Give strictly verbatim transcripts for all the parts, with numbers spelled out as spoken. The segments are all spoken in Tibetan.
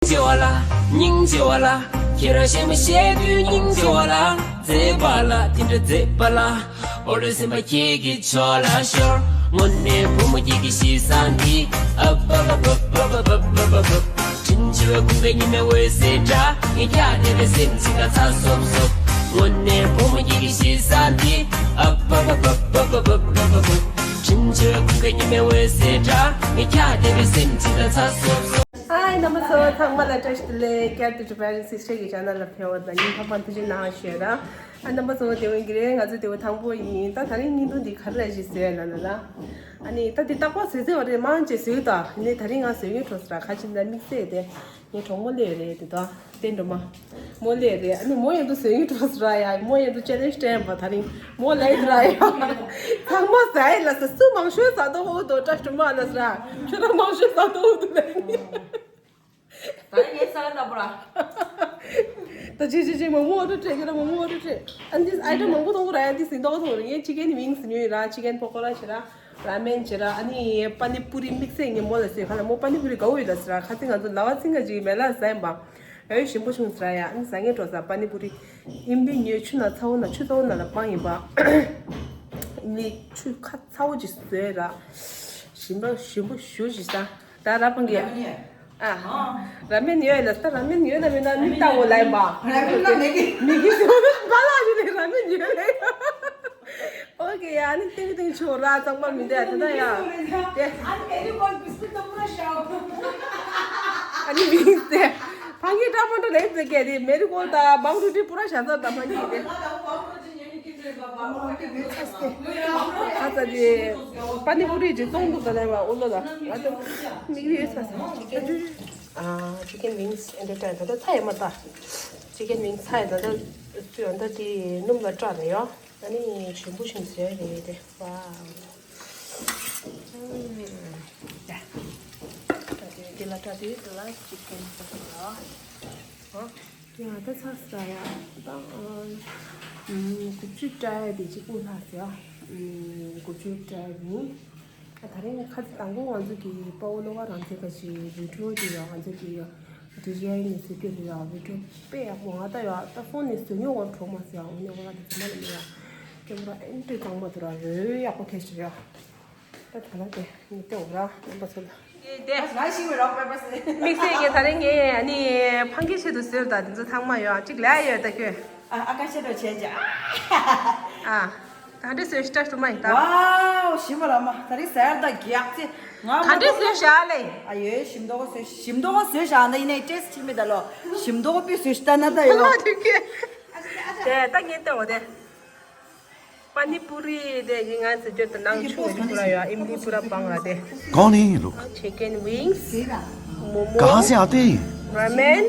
ཆེ་བ་ལ། སྙིང་རྗེ་བ་ལ། ཁྱེད་རང་གཞས་མ་བཤད་དུས་སྙིང་རྗེ་བ་ལ། མཛེས་པ་ལ། དེ་འདྲ་མཛེས་པ་ལ། འོ་རེ་སེམས་པ་ཁྱེད་ཀྱི་ཕྱོགས་ལ་ཤོར། དངོས་གནས་བུ་མོ་ཁྱེད་ཀྱི་གཤིས་བཟང་འདི། ཨབ་ཨབ་ཨབ། དྲིན་ཆེ་བའི་ཁུངས་ཀྱི་ཉི་མའི་འོད་ཟེར་འདྲ། ངས་ཁྱེད་བལྟས་པས་སེམས་ཅིག་ལ་ཚ་སོབ་སོབ། དངོས་གནས་བུ་མོ་ཁྱེད་ཀྱི་གཤིས་བཟང་འདི། ཨབ་ཨབ་ཨབ། དྲིན་ཆེ་བའི་ཁུངས་ཀྱི་ཉི་མའི་འོད་ཟེར་འདྲ། ངས་ཁྱེད་བལྟས་པས་སེམས་ཅིག་ལ་ཚ་སོབ་སོབ། ཧའི། རྣམ་པ་ཚོ་ཚང་མ་ལ་བཀྲ་ཤིས་བདེ་ལེགས། Care to Japan Sister གི་channel ལ་ཕེབས་པ་དང་སྙིང་ཐག་པ་ནས་ཐུགས་རྗེ་གནང་ཞུ་ཡ་ར། ཨ། རྣམ་པ་ཚོ་བདེ་པོ་ཡིན་གྱི་རེད། ང་ཚོ་བདེ་པོ་དང་པོ་ཡིན། ད་དེ་རིང་བརྙན་ཐུང་འདི་ག་རེ་རེད་ཞེས་ཟེར་ཡ་ལ་ལ་ལ། ཨ་ནི་ད་འདི་རྟག་པར་བཟོས་བཟོས་པ་རེད། མང་ཆེ་བཟོས་ད། ནི་དེ་རིང་ང་བཟོས་ངེས་འགྲོ་ས་ར། ཁ་ཅིག་ད་དམིགས་བསལ་དེ་ངའི་གྲོགས་མོ་ལེ་རེད་དེ། ད་བསྟན་སྒྲོལ་མ་མོ་ལེ་རེད། ཨ་ནི་མོ་ཡང་དུ་བཟོས་ངེས་འགྲོ་ས་ར། ཡ། མོ་ཡང་དུ་challenge སྤྲད་པ། དེ་རིང་མོ་ལེ་ར་ཡ། ཚང་མ་ཟ་ཡི་ལ་ཟ། སུ་མང་ཤོས་ཟ་དོ་འོ་དོ། བཀྲ་ཤིས་སྒྲོལ་མ་ལ་ཟ་ར། ཁྱོད་རང་མང་ཤོས་ཟ་དོ་འོ་དོ་ལེ། ད་ངས་ཟ་ལ་ལྟ་བུ་ར། ད་ཅི་ཅི་ཅི་མང་པོ་འོ་དོ་སྤྲད། ཁྱོད་རང་མང་པོ་འོ་དོ་སྤྲད། ཨ་ནི་item མང་པོ་གཏོང་གི་ར། ཡ་འདི་ཟིན་ཏོག་ཏོག་རེད། ངས་chicken wings ཉོས་ར། chicken པ་ཀོ་ར་བྱེད་ར། ར་མེན་བྱེད་ར། ཨ་ནི་པ་ནི་པུ་རི་དམིགས་བསལ་ངས་མོ་ལ་ཟེར། ཁ་ལ་མོ་པ་ནི་པུ་རི་དགའ་བོ་ཡོད་ད་ཟེར་ར། ཁ་ཚིག་ང་ཚོ་ལ་བ་ཚིག་ང་ཅིག་མེ་ལ་ཟ་ཡིན་པ། ཨེ་ཞིམ་པོ་བྱུང་ཟེར་ར། ཡ་ཨ་ནི་ཟ་ངེས་འགྲོ་ཟ། པ་ནི་པུ་རི་ཨིན་པི་ཉོས། ཆུ་ནང་ཚ་བོ་ན། ཆུ་ཚ་བོ་ན་ལ་སྤང་ཡིན་པ། ཨ་ནི་ཆུ་ཁ་ཚ་བོ་ཅིག་བཟོས་ར། ཞིམ་པ་ཞིམ་པོ་ཞུ་ཞིག་ཟ། ད་ར་ཕང་གི། ཨ། ར་མེན་ཡོད་ལ་ད། ར་མེན་ཡོད་ན་མེད་ན་མིག་ལྟ་འོ་ལ་ཡིན་པ། ར་མེན་ན་མེད་གི། མེད་གི་ཟེར་བ་ལ་ཡིན་ནི། ར་མེན་ཡོད་ལ་ཡིན། ཨོ་ཀེ། ཡ་ཨ་ནི་ཏིང་ཏིང་ཆོ་ར། གཙང་པ་མི་འདུག་ཡ་དེ་ད་ཡ། དེ་ཨ་ནི་མེ་རི་གོལ་བི་སི་ཀུཊ་དང་པུ་ར་ཤའོ། ཨ་ནི་མིག་དེ་ཕང་གི་ཏྲ་མ་ཏྲ་ལེབ་དེ་ཀེ་དེ་མེ་རི་གོལ་དང་བང་རུ་ཏི་པུ་ར་ཤ་ཚ་དང་ཕང་གི་དེ། ཁ་ཚ་དེ་པ་ནི་པུ་རི་ཅིག་བཙོང་འདུག་ད་ལེ་བ་ཨུ་ལོ་ད། ང་ཚོ་མིག་རིལ་ས་ས་ཨ། chicken wings ཨེ་འདྲ་ད་ད་ཚ་ཡ་མ་ད། chicken wings ཚ་ཡ་ད་ད་ཚུ་ཡ་ད་དེ་སྣུམ་ལ་བཀྲ་ལ་ཡོ། ཨ་ནི་ཞིམ་པོ་ཞིམ་ཟོས་རེད་དེ། ཝའོ། ཨུམ། ཡ། ད་དེ་དེ་ལ་ད་དེ་དེ་ལ་chicken ཟ་ཟ་ལ། ཨ། ཡ་ད་ཚ་ས་ཡ། ད་ཨ། ཨུམ། དགུ་བཅུ་སྤྲད་ཡ་དེ་གཅིག་པུ་ལྷག་ཟེར། ཨུམ། དགུ་བཅུ་སྤྲད་ཡིན། ད་དེ་རིང་ཁ་ཚིག་དང་པོ་ང་ཚོ་གི་དཔའ་བོ་བློ་དགའ་རང་བཙན་ཁ་ཤས་བི་ཌིའོ་དེ་ཡང་ང་ཚོ་གི་ཌི་ཇེ་ཨའི་ནས་བཟོས་དུས་ལ་ཡང་བི་ཌིའོ་དཔེ་ཡག་པོ། ང་ད་ཡང་ད་ཕོན་ནས་བཟོས་མྱོང་བ་གྲོགས་མ་ཟེར་ཡང་འོ་ནས་འོ་ལ་དེ་ཚོ་མ་ལ་མི་ཡ་ཀེམ་ར་ཨེ་འདྲ་གཙང་མ་དུ་ར་རོལ་ཡག་པོ་ཁེ་ཤི་ར། ད་ད་ལ་དེ་ནི་ལྟེ་འོ་ར་རྣམ་པ་ཚོ་ལ། དེ་ང་ཤི་བའི་རོགས་པས་པས་དམིགས་བསལ་གྱི་ད་རིང་ངས་ཨ་ནི་ཕང་གི་ཆེད་དུ་བཟོས་ད་དེ་ཚོ་ཚང་མ་ཡོད་ཅིག་ལས་ཡོད་ད་ཁྱོད། ཨ་ཨ་ཀ་ཤ་རོ་བྱས་ཀྱི། ཨ། ད་འདྲ་བཟོས་ཤི་ཏྲ་ཏུ་མ་ཡིན་ད། ཝའོ། ཞིམ་པ་ལ་མ་ད་རིང་ཟེར་ད་རྒྱག་ཚེ་ང་ད་འདྲ་བཟོས་བཞག་ལེ། ཨ་ཡོད། ཞིམ་མདོག་བཟོས། ཞིམ་མདོག་བཟོས་བཞག་ན་ཡིན་ནའི་ཏེས་ཅི་མི་ད་ལོ། ཞིམ་མདོག་པི་བཟོས་ཤི་ད་ན་ད་ཡོད། དེ་ད་ངས་ལྟ་འོ་དེ། པ་ནི་པུ་རི་དེ་གི་ང་ཚོ་སྤྱིར་དུ་ནང་ཆུ་ཡི་པུ་ར་ཡོད། ཨིན་དི་པུ་ར་བང་ར་དེ། कौन है ये लोग? chicken wings, momo, कहाँ से आते हैं ये? ramen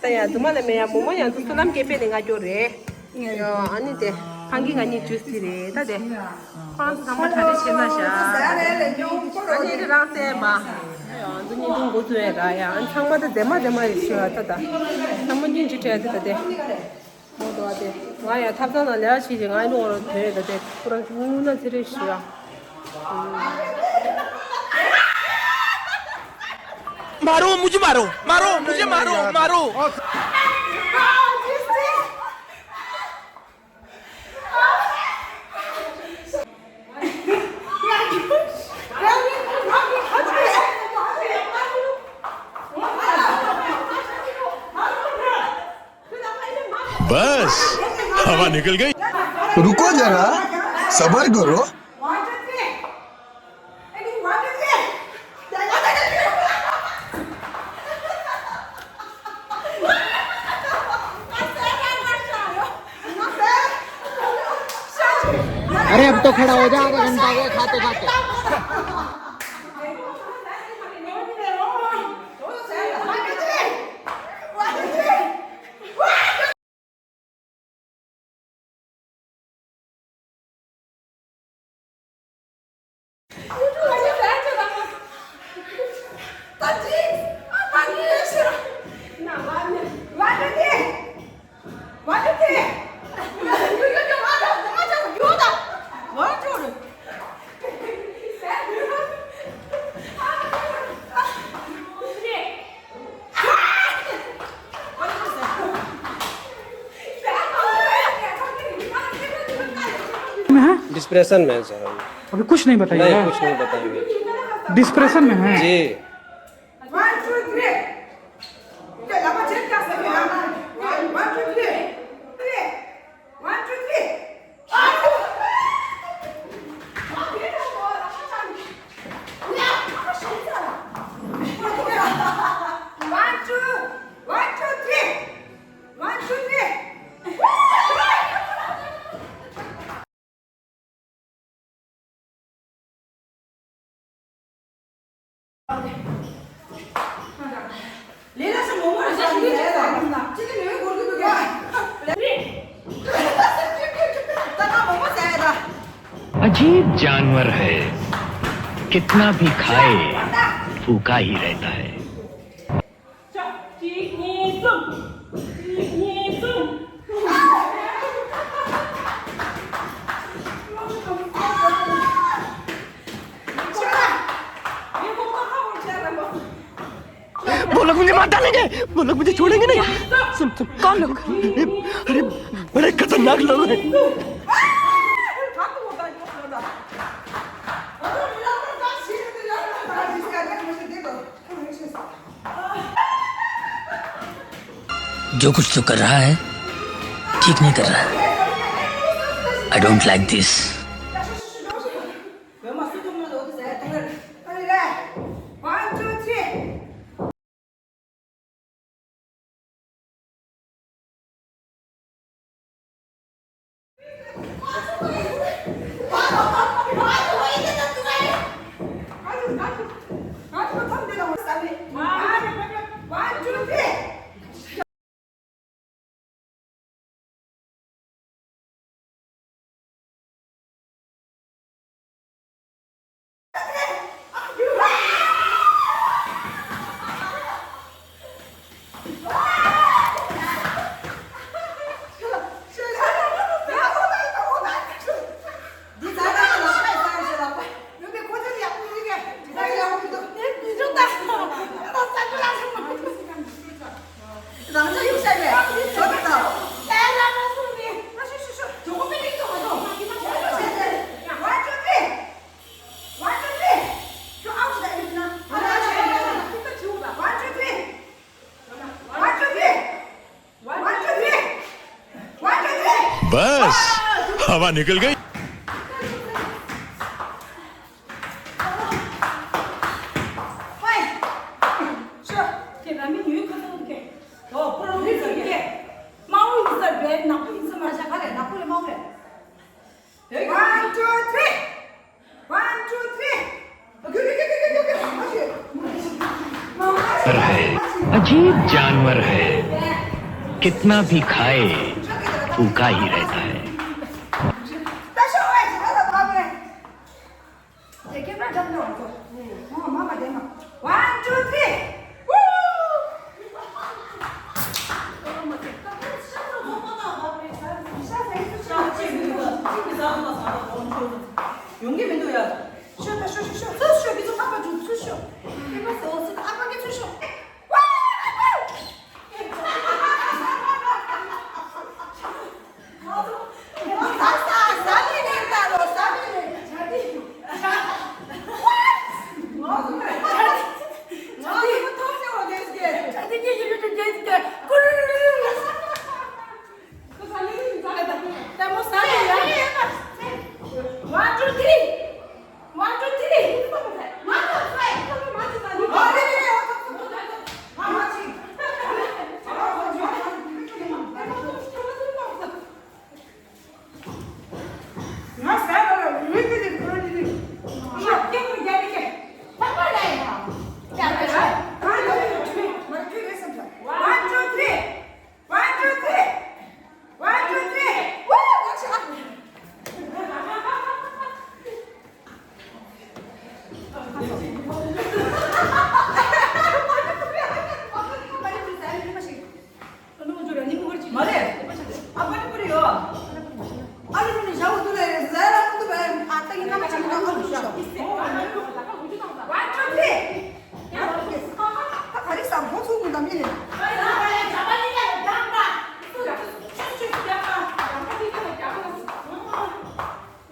ད་ཡང་དུ་མ་ལ་མེ་ཡ་མོ་མོ་ཡང་དུ་སུ་ལམ་སྐྱེ་འཕེལ་ལས་ང་སྐྱོ་རེད། ཡ་ཨ་ནི་དེ་ཕང་གི་ང་གཉིས་ཇུས་དེ་རེད་ད་དེ། ཁོ་རང་ཚང་མ་གྲ་སྒྲིག་བྱེད་ན་ཤག་ཨ་ནི་དེ་རང་བསྟན་པ། ཡ་འདི་གཉིས་དུ་འགོ་ཚུགས་ཡ་ར་ཡ། ཨ་ནི་ཚང་མ་ད་རྫས་མ་རྫས་མ་རེད་ཤི་བ་ད་ད། ཚང་མ་གཉིས་ཇི་བྲལ་དེ་ད་དེ། མོ་དོ་དེ། ང་ཡང་ཐབ་ཚང་ནང་ལས་ཀ་བྱེད་ཀྱི་ང་ཡི་ནོར་དོན་ད་དེ་ཁོ་རང་ངུ་ན་ཚེ་རེ་ཤི་བ། मारो मुझे, मारो, मारो मुझे, मारो, मारो। बस, हवा निकल गई। रुको जरा, सबर करो। अरे अब तो खड़ा हो जा, आधा घंटा हो गया खाते खाते। में है? डिस्प्रेशन में है सर। अभी कुछ नहीं बताइएगा। नहीं, कुछ नहीं बताएंगे। डिस्प्रेशन में है? जी। One, two, three. One, two, three. One, two, three. One, two, one, two, three. One, two, three. अजीब जानवर है, कितना भी खाए, भूखा ही रहता है। वो लोग मुझे मार डालेंगे, वो लोग मुझे छोड़ेंगे नहीं। सुन, सुन। कौन लोग? अरे, बड़े खतरनाक लोग हैं। जो कुछ तू कर रहा है, ठीक नहीं कर रहा है। I don't like this. बस, हवा निकल गई। One, two, three. अजीब जानवर है, कितना भी खाए, भूखा ही रहता है। One, two, three. ཡོང་གི་མི་འདུག་ཡ། ཤོད་ད་ཤོད་ཤོད་ཤོད། ཚུར་ཤོད། ཁྱེད་ཚོ་ཕར་ཕར་འཇུག་ཚུར་ཤོད། ཨེ་མ་ཟེར་འོ་ཟེར། ཨ་ཕ་གི་ཚུར་ཤོད། One, two, three. One, two, three. One, two, three. One, two, three. One, two, three. Woo! མ་རེད། ཨ་པ་ནི་པུ་རི་ཡོད། ཨ་ལུ་ནི་ཞའོ་ཏུ་ལེ་ཟ་ར་མུ་ཏུ་བེ། ཨ་ཏ་ཡིན་ན་མ་ཆེན་མོ་ཨ་ལུ་ཞའོ། One, two, three. ཨ་ག་རེ་ཟ་གོ་ཚུགས་མི་འདམ་ཡིན། ཨ་ཡིན་ན་མ་ཡིན་ན་མ་ཡིན་ན།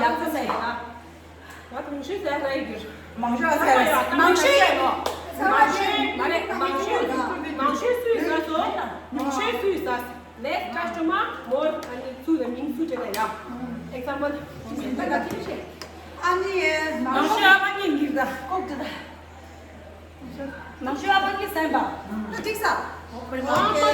ཡག་ཚ་ས་ཡིན་ན། ང་དུང་ཤོས་ཟ་ལ་ཡི་གིར། མང་ཤོས་ཟ་ལ་ཡི། མང་ཤོས་ཡིན་ནོ། མང་ཤོས་མ་རེད། མང་ཤོས། མང་ཤོས་སུས་ཟ་སོ། མང་ཤོས་སུས་ཟ། Next customer more. ཨ་ནི་ཚུ་ལ་མིང་ཚུ་བྱེད་ན་ཡ། Example. ཨ་ནི་མང་ཤོས་ཨ་མ་ངེད་གིར་ད་ལྐོག་ཏུ་ད། ནང་ཆུ་ཨ་ཕ་གི་སེམས་པ། ད་འགྲིག་ས། ཨ་ཕ་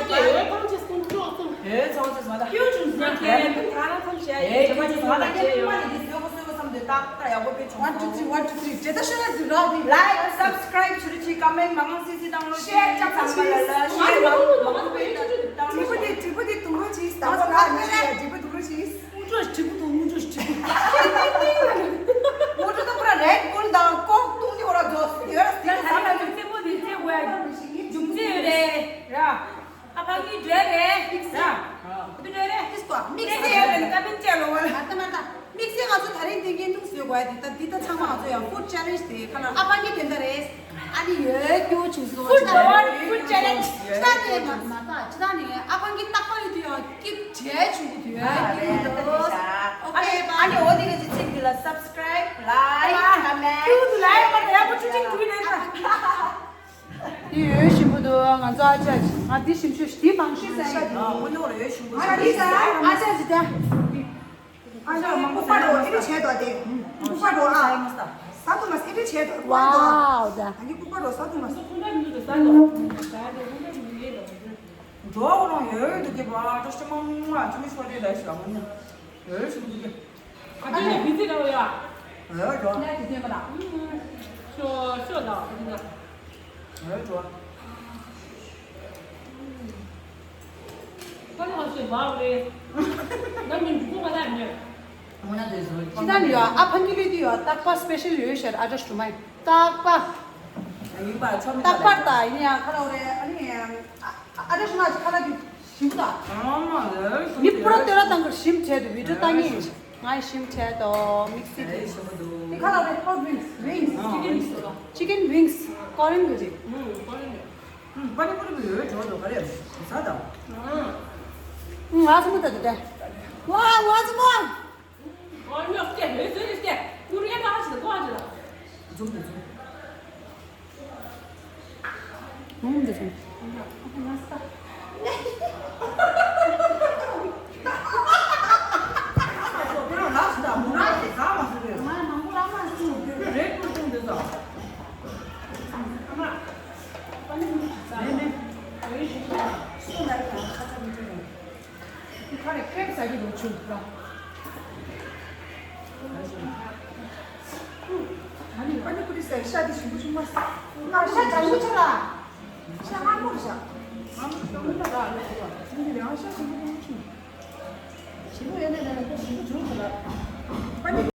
གི་ཨེ་ཁོང་ཆེ་སུན་ཅོག་སུན། ཨེ་ཚོགས་ཆེ་མ་ད། ཀྱུ་ཅུང་ཟེར་ཁྱེད་ཨ་རང་ཚང་བྱས་ཨེ་ཀྱུ་ཅུང་མ་ད་ཁྱེད་ཡོད། མ་ནི་འདི་སོ་སོ་སོ་བསམ་དེ་ཏག་ཏག་ཡག་པོ་དཔེ་བྱུང་། One two three, one two three. ཇེ་ད་ཤོད་ན་འདི་ར་འདི། Like, subscribe བྱུ་རུ་ཆི་comment མང་མང་སི་སི་བཏང་རོགས། Share ཅག་ཚང་མ་ལ་ལ་share མང་མང་སི་སི་བཏང་རོགས། དྲི་བ་འདི་དྲི་བ་འདི་དུང་རོ་ཆི་ད་ཁོ་ལ་ནི་དྲི་བ་འདི་དུང་རོ་ཆི། དངུལ་འབྲུ་ཞིག་དྲིལ་བུ་དང་དངུལ་འབྲུ་ཞིག་དྲིལ་བུ། དངུལ་འབྲུ་དང་པོ་ར་རེད་ཀུན་དང་ལྐོག་བཏུང་ནི་འོ་ར་རྫོགས་སུ་ཡོད་ར་སྟེ། ད་ད་རེས་ང་ཚོ་རྩེད་མོ་འདི་རྩེད་དགོས་ཡ་རྒྱུ་མཚན་ཡོད་རེད་ར། ཨ་ཕ་གི་འགྲོས་རེད་ར། དེ་འགྲོས་རེད། དེ་སྐོར་དམིགས་བསལ་ཡོད་རེད་ཀ་པིན་ཅེ་ལོ་བ་ལ། ཨ་ད་མ་ད་དམིགས་བསལ་ང་ཚོ་ད་རེས་འདི་ངན་ཐུག་བཟོས་དགོས་ཡ་འདི་ད་འདི་ད་ཚང་མ་ང་ཚོ་ཡང་ཧྥུཌ་ཆེ་ལེན་ཇི་དེ་ཁ་ལ་ཨ་ཕ་གི་དེ་འདྲ་རེད། ཨ་ནི་ཡོད་རྒྱུ་བྱུང་སོང་། Food the world, food challenge. ཅི་ད་ནི་མ་མ་ད་ཅི་ད་ནི་ཨ་ཕ་གི་རྟག་པར་ཡོད་དུས་ཡང་སྐྱིད་བྱས་བྱུང་གི་དུས་ཡོད་རྒྱུ་འདུག་ཨོ་ཁེ་བྷའི། ཨ་ནི་འོ་དེ་ག་ཅི་ཚིག་འདི་ལ་subscribe, like, comment. ཁྱོད་ཚོ་ལའིག་མ་ད་ཡག་པོ་བཅུ་གཅིག་འདུག་ནས་ད། འདི་ཡོད་ཞིམ་པོ་འདུག་ང་ཚོ་ཨ་ཅག་ཅིག་ང་འདི་ཞིམ་ཤོས་ཤིག་འདི་མང་ཤོས་ཟ་ཡ་འདི། ཨ་འོ་ནོ་རེད་ཞིམ་པོ་ཨ་འདི་ཟ་ཨ་ཅག་ཅིག་ད། ཨ་ཅག་མང་པོ་ཟ་ཡ་མ་ཟ། ཨི་འདྲ་བྱས་འདུག་དེ་ཀུ་པ་འགྲོ་ཨ། ཟ་འདུག་མ་ཟ་ཨི་འདྲ་བྱས་འདུག་ཀུ་པ་འགྲོ་ཨ། ཝའོ་ད། ཨ་ནི་ཀུ་པ་འགྲོ་ཟ་འདུག་མ་ཟ། འགྲོ་རང་ཡོད་འདུག་གི་བ་ཏོ་ཤི་མང་མང་ཅི་མི་ཤོ་རེ་ལ་ཤི་ལ་མ་ནི་ཡོད་ཤི་འདུག་གི། ཨ་ཅག་ནས་བི་ཛི་ར་ཡ། ཡོད་འགྲོ། ཤོ་ཤོ་ད་བི་ཛི་ར། ཡོད་འགྲོ། ཅི་ད་ནི་ཡོད་ཨ་ཕ་གི་ལུས་དུ་ཡོད་རྟག་པར་སི་པེ་ཤལ་ཡོད་ཤར་ཨ་ཏྲ་ཤུ་མའི་རྟག་པར། རྟག་པར་ད་ཡིན་ཡང་ཁ་ལོ་རེ་ཨ་ནི་ཨ་ཏྲ་ཤུ་མ་ཁ་ལ་གི་ཞིམ་ད། མི་པུ་ར་ཏེ་ར་དང་གི་ཞིམ་བྱས་དུ་བི་ཏུ་ཏང་ཡིན། ང་ཞིམ་བྱས་དོ་མིག་སི་ཏི། དེ་ཁ་ལ་རེ་ཧོ་ཊི་ཝིང་སི་ཝིང་སི། ཅི་ཀེན་ཝིང་སི་ཀོ་རི་ཡན་གི་ཅིག་པ་ནི་པུ་རི་གི་ཡོད་འགྲོ་འགྲོ་ག་རེ་ཟ་དང་། ང་ཚོ་མོ་ད་དེ་དེ། ཝ་ང་ཚོ་མོ། འཛུམ་དེ་འཛུམ། ཨང་འདི་ཚོ། ཁ་ནས་ཁེབས་ཟ་གི་འདུག་ཆུ་ལ། ཨ་ནི་པ་ནི་པུ་རི་ཟ་ཤ་དེ་ཞིམ་པོ་བྱུང་མ་སོང་། ཤ་ལྗང་གུ་ཆུ་ལ། ཤ་དམར་མོ་རེད་ཤག་དམར་མོ་ཞིམ་པོ་ལ་ལ་ལ་ལ། འདི་ལ་ཡང་ཤ་ཞིམ་པོ་བྱུང་། ཞིམ་པོ་ཡོད་ནས་ལ་ལ་ཤ་ཞིམ་པོ་བྱུང་ཟེར་ལ། པ་ནི།